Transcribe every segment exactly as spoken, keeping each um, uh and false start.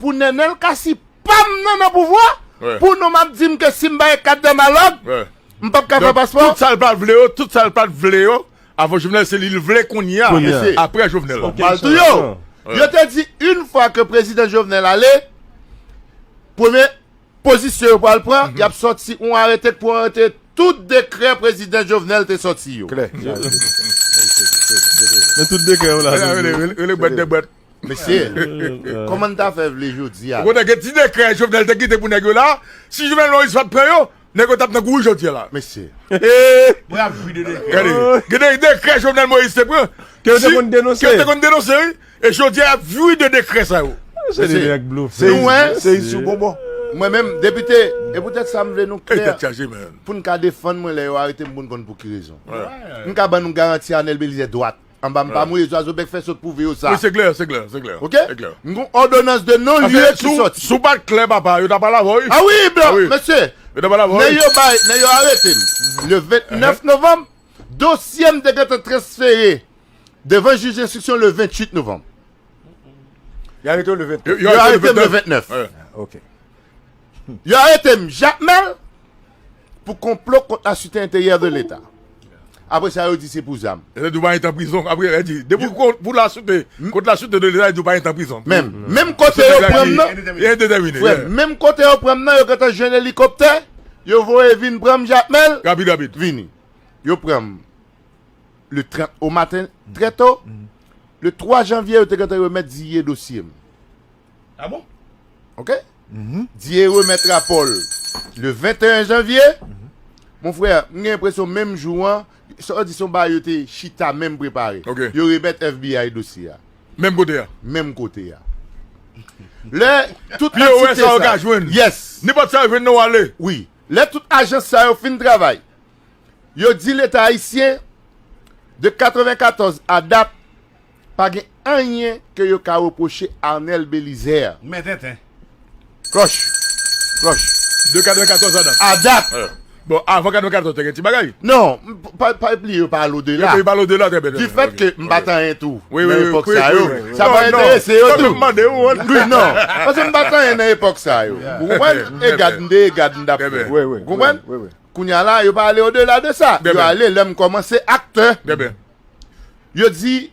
pou Nènèl Cassy pa m nan nan pouvwa, pou nou m ap di m ke si m bay kat dan Malòg, m p ap ka fè paspò. Tout sa l pa t vle yo, tout sa l pa t vle yo, avan Jovenel se li l vle kounye a, apre Jovenel. Bal tou yo. Yo te di, yon fwa ke prezidan Jovenel ale, premye pozisyon yo pral pran, y ap sòti yon arete k pou arete tout dekrè prezidan Jovenel te sòti yo. Klè. Men tout dekrè yo la. Rele, rele, rele bwèt de bwèt. Mesye, kòman n ta fè vle jodi a? Ou konnen gen ti dekrè Jovenel te kite pou nèg yo la, si Jovenel Moïse pa t pran yo, nèg yo t ap nan kouri jodi a la. Mesye. Mwen ap jwi de dekrè. Gade, gen de dekrè Jovenel Moïse te pran. Ke yo te konn denonse. Ke yo te konn denonse, wi. E jodi a y ap jwi de dekrè sa yo. Se de nèg blofe. Se isi ou gon bò. Mwen menm, depite, e poutèt sa m vle nou klè. E tèt chaje, men. Pou n ka defann mwen lè yo arete m pou n konn pou ki rezon. M ka ban nou garanti Arnel Belizaire dwat. Anba m pa mouye, zwazo bèk fè sot pwouve yo sa. Wi, se klè, se klè, se klè. Oke? Se klè. M gon òdonans de non lye ki sòti. Si w pa t klè, papa, yo ta pale avè w, wi. A wi, blan, mesye. Yo ta pale avè w, wi. Nèg yo bay, nèg yo arete m. Le vennèf novanm, dosye m te gentan transfere devan jij enstriksyon le venntuit novanm. Yo arete w le vennèf. Yo arete m le vennèf. Yo arete m Jakmèl pou konplo kont la sûreté intérieure de l'État. Apre sa, yo di se pou zam. Yo di w pa gentan prizon. Apre, yo di, depi w pou la sûreté, kont la sûreté de l'État, yo di w pa gentan prizon. Menm, menm kote yo pran m nan, frè, menm kote yo pran m nan, yo gentan jwenn elikoptè, yo voye vin pran m Jakmèl. Rapid, rapid. Vini. Yo pran m le trant o maten, trè to. Le twa janvye, yo te gentan remèt Didier dosye m. A bon? Oke? Didier remèt rapò l le venteyen janvye. Mon frè, m gen enpresyon menm jou an, sa w di se yon bagay yo te chita menm prepare. Yo remèt FBI dosye a. Menm kote a? Menm kote a. Lè tout antite sa. Pi yo wè sa yo ka jwenn. Yes. Nenpòt sa yo jwenn nan w ale. Wi. Lè tout ajans sa yo fin travay, yo di Leta ayisyen, de katrevenkatòz a dat, pa gen anyen ke yo ka repwoche Arnel Belizaire. Men tenten. Klòch. Klòch. De katrevenkatòz a dat. A dat. Bon, avan katrevenkatòz te gen ti bagay. Non, pa, pa bliye yo pa al odela. Yo pa al odela, trè byen. Difèt ke m pa t anyen tou nan epòk sa yo. Sa pa enterese yo tou. Wi, non. Paske m pa t anyen nan epòk sa yo. Ou konprann? E gad m te ye gad m t ap fè. Ou konprann? Kounye a la, yo pa ale odela de sa. Yo ale lè m kòmanse aktè. Yo di,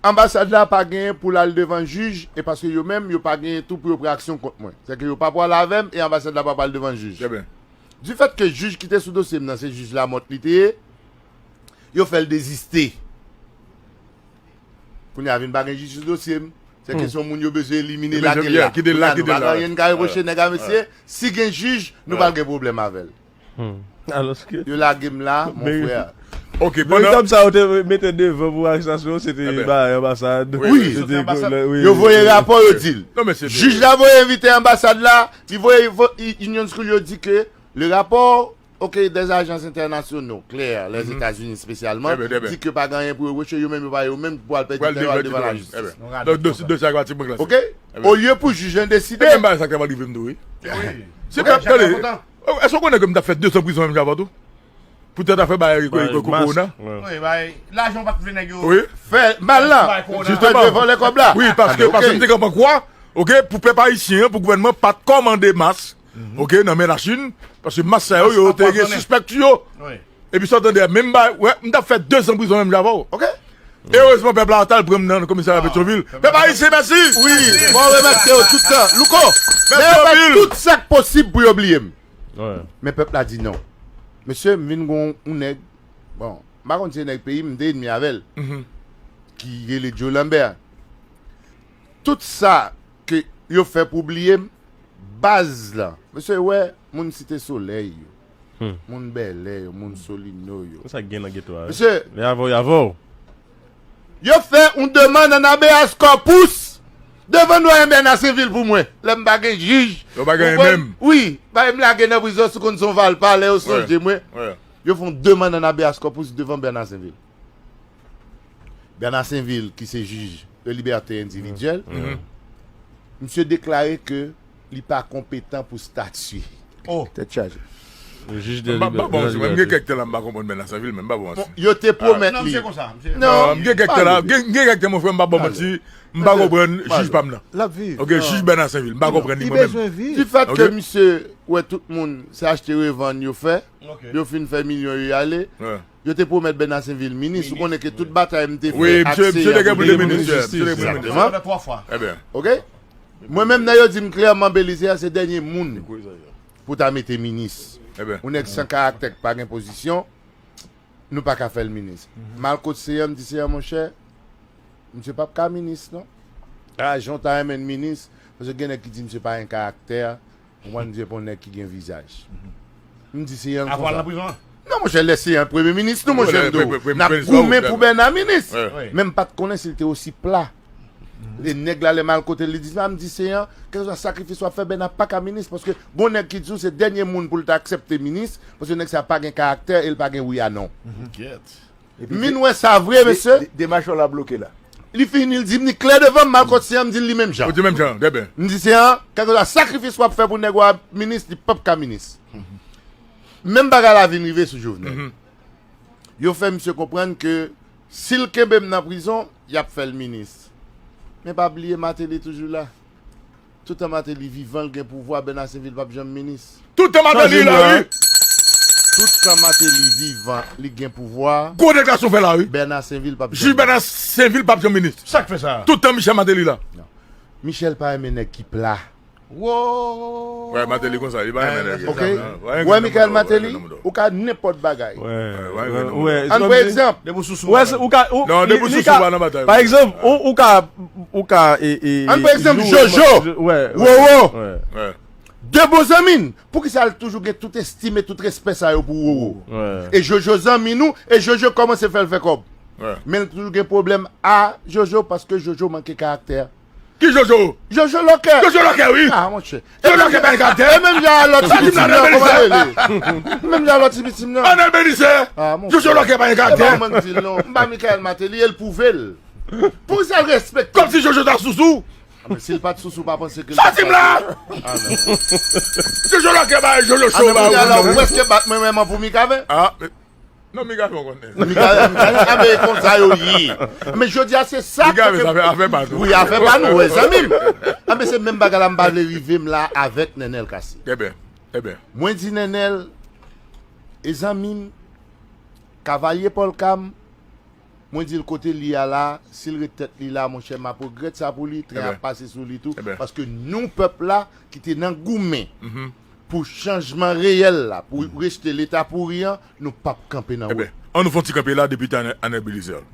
anbasad la pa genyen pou l al devan jij, e paske yo menm, yo pa genyen tou pou yo pran aksyon kont mwen. Sèke yo pa pwale avè m, e anbasad la pa pral devan jij. Difèt ke jij ki te sou dosye m nan, se jij Lamòt li te ye, yo fè l deziste. Kounye a vin pa gen jij sou dosye m. Se kesyon moun yo bezwen elimine, lage l la. Kounye a nou pa gen anyen n ka repwoche nèg a mesye. Si gen jij, nou pral gen pwoblèm avè l. Alòske. Yo lage m la, mon frè. Ok, pandan. Veritab sa yo te mete devan pou arestasyon, se te bagay anbasad. Wi. Yo voye rapò, yo di l. Jij la voye envite anbasad la, li voye Union School, yo di ke le rapport, ok, des agences internationaux, klè, Lèzetazini espesyalman, di ke pa gen anyen pou yo reproche, yo menm yo pa yo menm pou al pèdi tan yo al devan lajistis. Donk, dosye a pratikman klase. Ok? Olye pou jij lan deside. E menm bagay sa k t ap rive m tou, wi. Se t ap, tande, èske w konnen ke m t ap fè dezan prizon menm jan avè w tou? Poutèt afè bagay kowona. Wi, bagay, lajan pa t vle nèg yo fè mal la. Jis te vle vòlè kòb la. Wi, paske, paske m te kanpe an kwa, ok, pou pèp ayisyen an, pou gouvènman pa t kòmande mas. Ok, nan men Lachin, paske mas sa yo, yo te gen sispèk sou yo. Epi sa w tande a, menm bagay, wè, m t ap fè dezan prizon menm jan avè w. Ok. Erezman, pèp la t al pran m nan komisarya Petyonvil. Pèp ayisyen, mèsi! Wi, mwen remèsye yo tout tan. Louko, nèg yo fè tout sa k posib pou yo bliye m. Men pèp la di non. Mesye, m vin gon yon nèg, bon, m pa konn si se nèg peyi m, m te ènmi avè l, ki rele Joe Lambert. Tout sa ke yo fè pou bliye m, baz la. Mesye, wè, moun Site Solèy yo, moun Bèlè yo, moun Solino yo. Konsa gen nan geto a. Mesye, y avè w, y avè w. Yo fè yon demann an habeas corpus devan dwayen Bèna Senvil pou mwen. Lè m pa gen jij. Yo pa gen menm. Wi, bay m lage nan prizon si w konn se yon valpa, lè yo sonje mwen. Yo fè yon demann an habeas corpus devan Bèna Senvil. Bèna Senvil, ki se jij de libète endividyèl, misye deklare ke li pa konpetan pou statye. Oh. Tèt chaje. Jij de libè. M gen kèk tan la, m pa konprann Bernard Sainvil, men m pa bon manti. Yo te pwomèt li. Non, m gen kèk tan la, gen kèk tan, mon frè, m pa bon manti. M pa konprann jij pa m nan. L ap viv. Ok, jij Bernard Sainvil, m pa konprann li mwen menm. Li bezwen viv. Difèt ke misye wè tout moun se achte revann yo fè, yo fin fè milyon yo ale. Yo te pwomèt Bernard Sainvil minis, ou konnen ke tout batay m te fè ak Seyè pou li te minis. Egzakteman. Ok? Mwen menm nan yo di m klèman Belize a se dènye moun pou ta mete minis. Ou nèg san karaktè k pa gen pozisyon, nou pa ka fè l minis. M al kot Seyè, m di Seyè monchè, misye p ap ka minis non. A, jan w ta renmen l minis, paske gen nèg ki di misye pa gen karaktè, ou konprann, misye pa yon nèg ki gen vizaj. M di Seyè l konsa. Nan monchè, lè Seyè an premye minis nou, monchè, m di w, n ap goumen pou Bernard minis. Men m pa t konnen si l te osi pla. E nèg la, lè m al kote l, li di sa, m di Seyè, kèlkeswa sakrifis w ap fè, Bernard pa ka minis, paske gon nèg ki di w se dènye moun pou l ta aksepte minis, paske nèg sa pa gen karaktè e l pa gen wi a non. Min wè sa vre, mesye. Demach w la bloke la. Li fini, li di m, li klè devan m, m al kot Seyè, m di l li menm jan. Ou di menm jan, trè byen. M di Seyè, kèlkeswa sakrifis w ap fè pou nèg w a minis, li p ap ka minis. Menm bagay la vin rive sou Jovenel. Yo fè misye konprann ke si l kenbe m nan prizon, y ap fè l minis. Men pa bliye Martelly toujou la. Toutan Martelly vivan, l gen pouvwa, Bernard Sainvil p ap janm minis. Toutan Martelly la, wi. Toutan Martelly vivan, li gen pouvwa. Gwo deklarasyon fè la, wi. Bernard Sainvil p ap janm minis. Jij Bernard Sainvil p ap janm minis. Sa k fè sa? Toutan Michel Martelly la. Michel pa renmen nèg ki pla. Wè, Martelly konsa, li pa renmen nèg. Ok. Wè, Michael Martelly, ou ka nenpòt bagay. Wè, wè. Ann pran egzanp. Depi w sou sou. Wè, ou ka, ou, non, depi w sou sou, pa nan batay. Pa egzanp, ou, ou ka, ou ka, e, e, ann pran egzanp Jojo. Wè, Wowo. Wè. De bon zanmi n. Poukisa l toujou gen tout estim e tout respè sa yo pou Wowo? Wè. E Jojo zanmi nou, e Jojo kòmanse fè l fè kòb. Wè. Men l toujou gen pwoblèm a Jojo paske Jojo manke karaktè. Ki Jojo? Jojo Lòkè. Jojo Lòkè, wi. Ah, monchè. Jojo Lòkè pa gen karaktè. E menm jan a lòt ti pitit nan, kòman l rele? Menm jan a lòt ti pitit nan. Anèl Belisè. Ah, monchè. Jojo Lòkè pa gen karaktè. E pa mwen k di l non. M pa Michael Martelly, e l pwouve l. Poukisa l respekte? Kòmsi Jojo ta sousou. Ah, men si l pa t sousou, pa panse ke l... Sòti m la! Ah, non. Jojo Lòkè ba Jojo cho ba ou. Ah, men kounye a la, ou prèske bat mwen menm an pou Mikaven. Ah, men non, Mikaven, ou konnen. Mikaven, Mikaven, a, men konsa yo ye. Men jodi a, se sa Mikaven, sa fè afè pa nou. Wi, afè pa nou, wè, zanmi m. A, men se menm bagay la, m pa vle rive m la avèk Nènèl Cassy. Trè byen, trè byen. Mwen di Nènèl, e zanmi m, kavalye Pòlka m, mwen di l kote li a la, si l ret tèt li la, monchè, m ap regrèt sa pou li, tren ap pase sou li tou, paske nou, pèp la, ki te nan goumen, pou chanjman reyèl la, pou rejte leta pouri an, nou p ap kanpe nan wout. Ann nou fè yon ti kanpe la, depite Anèl Belizaire.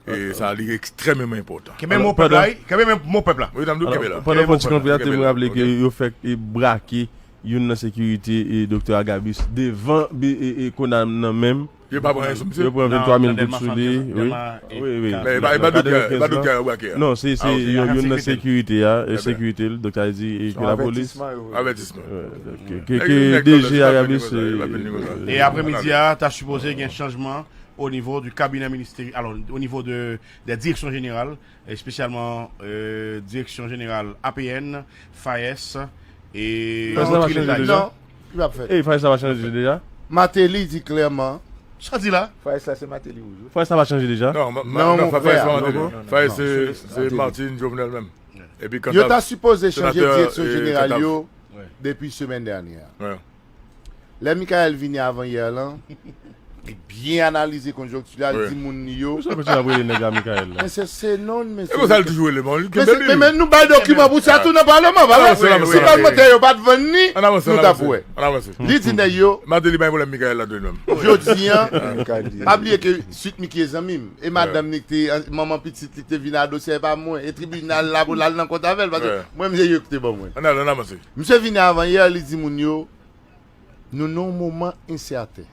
E sa, li ekstrèmeman enpòtan. Kenbe mo pèp la, wi. Kenbe mo pèp la. Wi, n ap kenbe la. Pandan fè yon ti kanpe la, te mwen raple ke yo fèk, e, brake youn nan sekirite, e, Doktè Agabus devan, e, e, Konam nan menm. Yo pa pran anyen sou misye? Yo pran venntwa mil goud sou li, wi. Wi, wi. Men e pa, e pa doktè, e pa doktè yo brake a. Non, se, se youn nan sekirite a, e sekirite l, doktè a di, e ke lapolis. Avètisman. Ke, ke D G Agabus, e aprèmidi a, ta sipoze gen chanjman o nivo di kabinè ministeri, alò, o nivo de, de direksyon jeneral, espesyalman, e, direksyon jeneral A P N, FAES, e... FAES la pa chanje deja? Non, li p ap fèt. E, FAES la pa chanje deja? Martelly di klèman. Sa di la? FAES la se Martelly Rouge, wi. FAES la pa chanje deja? Non, non, FAES pa Martelly. FAES se, se Martine Jovenel menm. Epi kanta... Yo ta sipoze chanje direksyon jeneral yo depi semèn dènyè a. Lè Michael vini avan yè lan, li byen analize konjonkti la, li di moun li yo. Poukisa w kontinye ap rele nèg la Michael la? Men se, se non, men se... E konsa l toujou rele, bon, li kenbe li. Men, men nou bay dokiman pou sa tou nan palman, pa vre? Si palmantè yo pa t vann li, nou t ap wè. Li di nèg yo, Martelly pa gen pwoblèm Michael la tou menm. Jodi a, pa bliye ke Sweet Micky e zanmi m, e madanm li ki te, manman pitit li ki te vin adosyè pa mwen, e tribinal la pou l al nan kont avè l, paske mwen, m se yo ki te ban mwen. Ann al, ann avanse. Misye vini avan yè, li di moun yo, nou nan yon moman ensèten.